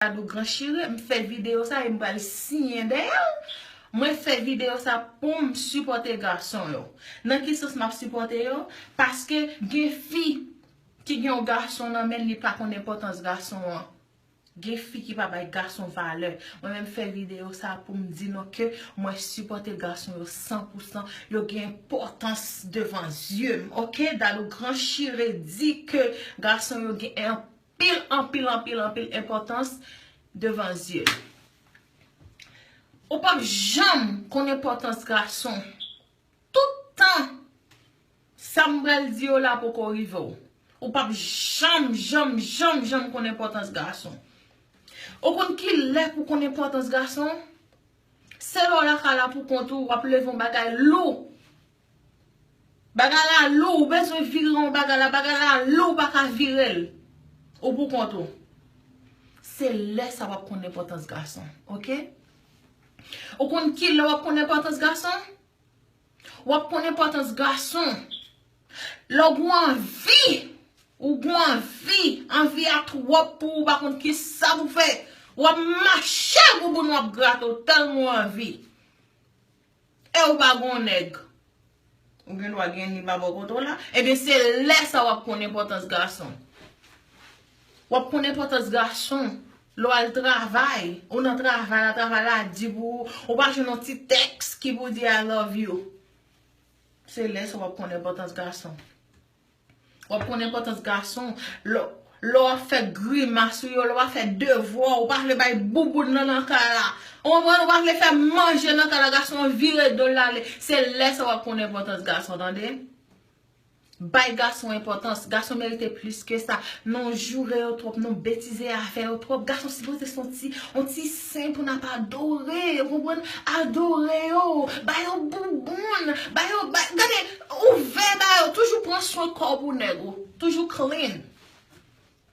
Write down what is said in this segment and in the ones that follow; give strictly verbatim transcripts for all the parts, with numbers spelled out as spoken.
Dadou Gran Chire, m fè videyo sa e m pral siyen dèyè l. Mwen fè videyo sa pou m sipòte gason yo. Nan ki sans m ap sipòte yo? Paske gen fi ki gen yon gason nan men l, li pa konn enpòtans gason an. Gen fi ki pa bay gason valè. Mwen menm fè videyo sa pou m di nou ke mwen sipòte gason yo san pou san. Yo gen enpòtans devan zye m. Oke, Dadou Gran Chire di ke gason yo gen anpil, anpil, anpil, anpil enpòtans devan zye l. Ou p ap janm konn enpòtans gason. Tout tan sa m pral di yo la poko rive w. Ou p ap janm, janm, janm, janm konn enpòtans gason. Ou konn ki lè pou konn enpòtans gason? Se lè w lakay la pou kont ou, w ap leve yon bagay lou. Bagay la lou, ou bezwen vire yon bagay la, bagay la lou, ou pa ka vire l. Ou pou kont ou. Se lè sa w ap konn enpòtans gason, oke? Ou konn ki lè w ap konn enpòtans gason? W ap konn enpòtans gason. Lè w gen anvi, ou gen anvi, anvi a twòp pou ou pa konn ki sa pou fè. W ap mache bouboun w ap grate w tèlman w anvi. E ou pa gen yon nèg. Ou gen dwa gen li pa bò kote w la. Ebyen, se lè sa w ap konn enpòtans gason. W ap konn enpòtans gason lè w al travay. Ou nan travay la, travay la di pou ou. Ou pa jwenn yon ti tèks ki pou di I love you. Se lè sa w ap konn enpòtans gason. W ap konn enpòtans gason. Lè, lè w ap fè grimas ou yo, lè w ap fè devwa, ou pa vle bay bouboun nan nan kay la. Ou konprann? Ou pa vle fè manje nan kay la, gason an vire do l ale. Se lè sa w ap konn enpòtans gason, tande? Bay gason enpòtans. Gason merite plis ke sa. Nou joure yo twòp, nou betize avè yo twòp. Gason sipoze se yon ti, yon ti sen pou n ap adore, ou konprann? Adore yo, ba yo bouboun, ba yo, ba, gade, ouvè ba yo, toujou pran swen kò w pou nèg ou. Toujou clean.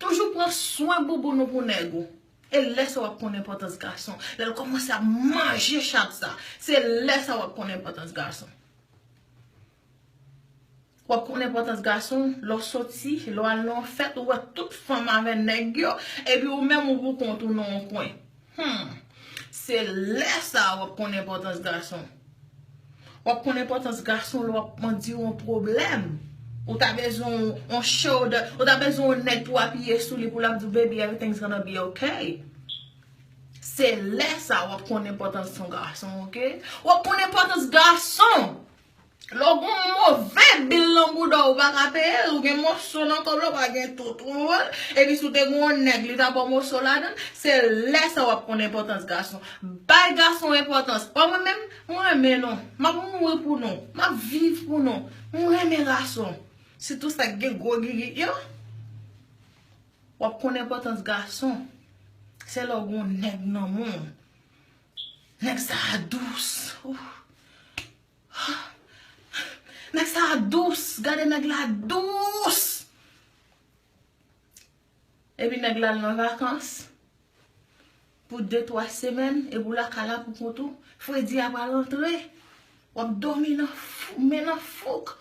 Toujou pran swen bouboun ou pou nèg ou. E lè sa w ap konn enpòtans gason. Lè l kòmanse ap manje chat sa. Se lè sa w ap konn enpòtans gason. W ap konn enpòtans gason, lè w soti, lè w al nan yon fèt, ou wè tout fanm avè nèg yo, epi ou menm ou pou kont ou nan yon kwen. Hmm. Se lè sa a w ap konn enpòtans gason. W ap konn enpòtans gason lè w ap mande yon pwoblèm. Ou ta bezwen yon, yon shoulder, ou ta bezwen yon nèg pou apiye sou li pou l ap di w, "Baby, everything's gonna be okay." Se lè sa a w ap konn enpòtans yon gason, oke? W ap konn enpòtans gason. Lè w gen yon move bil nan bouda w, ou pa ka peye l, ou gen moso nan kòb la, ou pa gen tout, ou konprann? Epi si w te gen yon nèg, li ta ba w moso ladan, se lè sa w ap konn enpòtans gason. Bay gason enpòtans. Bon, mwen menm, mwen renmen nou. M ap mouri pou nou. M ap viv pou nou. Mwen renmen gason. Sitou sa k gen gwo gigit yo. W ap konn enpòtans gason. Se lè w gen yon nèg nan men w. Nèg sa a dous. Ouf. Nèg sa a dous. Gade nèg la dous. Epi nèg la al nan vakans pou de, twa semèn, epi w lakay la pou kont ou. Fredi a pral antre. W ap dòmi nan fou, men nan fouk.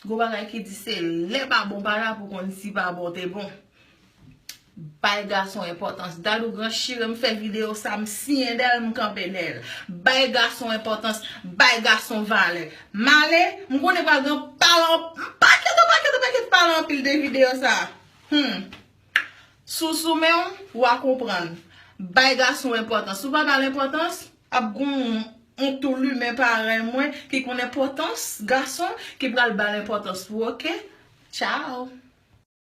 Gon bagay ki di se lè pa bon pa la pou konn si pa bon te bon. Bay gason enpòtans. Dadou Gran Chire, m fè videyo sa, m siyen dèyè l, m kanpe dèyè l. Bay gason enpòtans, bay gason valè. M ale, m konnen pral gen pale, pakèt, pakèt, pakèt pale anpil de videyo sa. Hmm. Si w sou men w, w a konprann. Bay gason enpòtans. Si w pa ba l enpòtans, ap gon yon tou limen parèy mwen ki konn enpòtans gason ki pral ba l enpòtans pou, oke? Tchao.